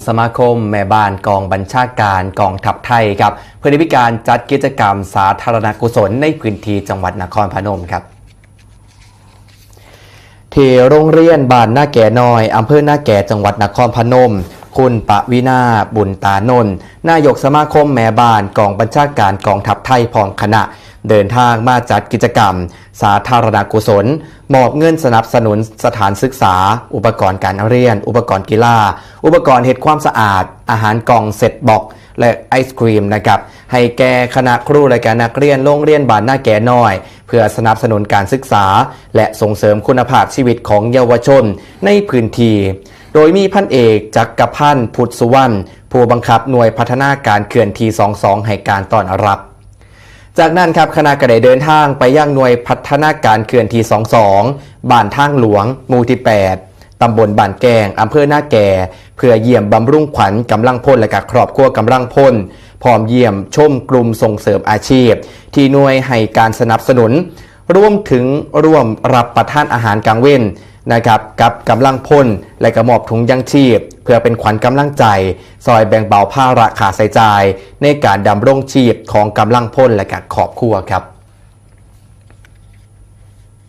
ສະມາຄົມແມ່ບ້ານກອງບັນຊາການກອງທັບໄທ ຄັບ ເພິ່ນໄດ້ມີການຈັດກິດຈະກຳສາທາລະນະກຸສົນໃນພື້ນທີ່ຈັງຫວັດນະຄອນພະນົມ ຄັບ. ທີ່ໂຮງຮຽນບ້ານນາແກນ້ອຍ ອຳເພີນາແກ ຈັງຫວັດນະຄອນພະນົມ, ຄຸນ ປະວິນາ ບຸນຕານົນ ນາຍົກສະມາຄົມແມ່ບ້ານກອງບັນຊາການກອງທັບໄທ ພ້ອມຄະນະ ເດີນທາງມາຈັດກິດຈະກຳສາທາລະນະກຸສົນ ມອບເງິນສະໜັບສະໜູນສະຖານສຶກສາ, ອຸປະກອນການຮຽນ, ອຸປະກອນກິລາ, ອຸປະກອນເຮັດຄວາມສະອາດ, ອາຫານກ່ອງເຊັດບັອກ ແລະ ໄອສຄຣີມ ນະຄັບ ໃຫ້ແກ່ຄະນະຄູ ແລະ ກະນັກຮຽນໂຮງຮຽນບ້ານນາແກນ້ອຍ ເພື່ອສະໜັບສະໜູນການສຶກສາ ແລະ ສົ່ງເສີມຄຸນນະພາບຊີວິດຂອງເຍົາວະຊົນໃນພື້ນທີ່ ໂດຍມີພັນເອກ ຈັກກະພັນ ພຸດສຸວັນ ຜູ້ບັງຄັບໜ່ວຍພັດທະນາການເຄື່ອນທີ່ສອງສອງ ໃຫ້ການຕ້ອນຮັບ. ຈາກນັ້ນ ຄັບ ຄະນະກໍໄດ້ເດີນທາງໄປຍັງໜ່ວຍພັດທະນາການເຄື່ອນທີ່ສອງສອງ ບ້ານທາງຫຼວງ ໝູ່ທີແປດ ຕຳບົນບ້ານແກ້ງ ອຳເພີນາແກ ເພື່ອຢ້ຽມບຳລຸງຂວັນກຳລັງພົນ ແລະ ກະຄອບຄົວກຳລັງພົນ, ພ້ອມຢ້ຽມຊົມກຸ່ມສົ່ງເສີມອາຊີບ ທີ່ໜ່ວຍໃຫ້ການສະໜັບສະໜູນ ລວມເຖິງຮ່ວມຮັບປະທານອາຫານກາງເວັນ ນະຄັບ ກັບກຳລັງພົນ ແລະ ກະມອບຖົງຢາງຊີບ ເພື່ອເປັນຂວັນກຳລັງໃຈ ຊ່ອຍແບ່ງເບົາພາລະຄ່າໃຊ້ຈ່າຍໃນການດຳລົງຊີບຂອງກຳລັງພົນ ແລະ ກະຄອບຄົວ ຄັບ.